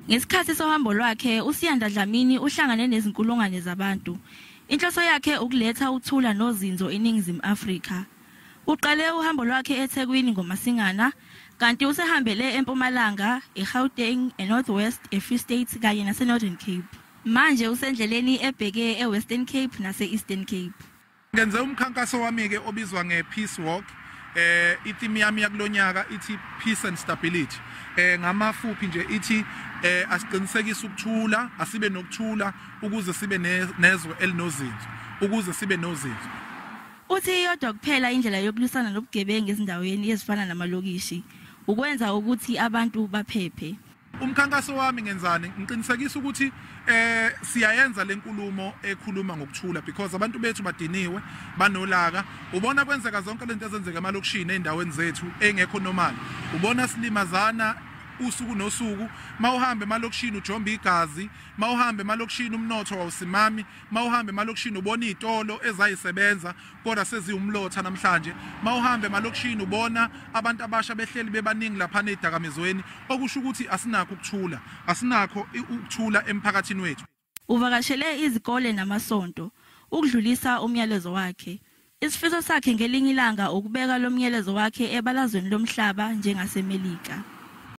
Ngesikhathi sohambo lwakhe, uSiyanda Dlamini uhlangane nezinkulungwane zabantu. Inhloso yakhe ukuletha ukuthula nozinzo eNingizimu Afrika. Uqale uhambo lwakhe eThekwini ngoMasingana, kanti usehambele eMpumalanga, eGauteng, eNorth West, eFree State kanye naseNorthern Cape. Manje usendleleni ebheke eWestern Cape nase-Eastern Cape. Ngenze umkhankaso wami-ke obizwa nge-Peace Walk. I-theme yami yakulonyaka ithi peace and stability. Ngamafuphi nje ithi asiqinisekise ukuthula, asibe nokuthula ukuze sibe nezwe elinozinzo, ukuze sibe nozinzo. Uthi iyodwa kuphela indlela yokulwisana nobugebengu ezindaweni ezifana namalokishi, ukwenza ukuthi abantu baphephe. Umkhankaso wami ngenzani? Ngiqinisekisa ukuthi siyayenza lenkulumo ekhuluma ngokuthula, because abantu bethu badiniwe, banolaka. Ubona kwenzeka zonke lento ezenzeka emalokishini ezindaweni zethu engekho normal. Ubona silimazana usuku nosuku. Mawuhambe emalokishini ujomba igazi, mawuhambe emalokishini umnotho awusimami, mawuhambe emalokishini ubona izitolo ezayisebenza kodwa seziwumlotha namhlanje. Mawuhambe emalokishini ubona abantu abasha behleli bebaningi lapha nezidakamizweni, okusho ukuthi asinakho ukuthula, asinakho ukuthula emphakathini wethu. Uvakashele izikole namasonto ukudlulisa umyalezo wakhe. Isifiso sakhe ngelinye ilanga ukubeka lo myalezo wakhe ebalazweni lomhlaba njengaseMelika.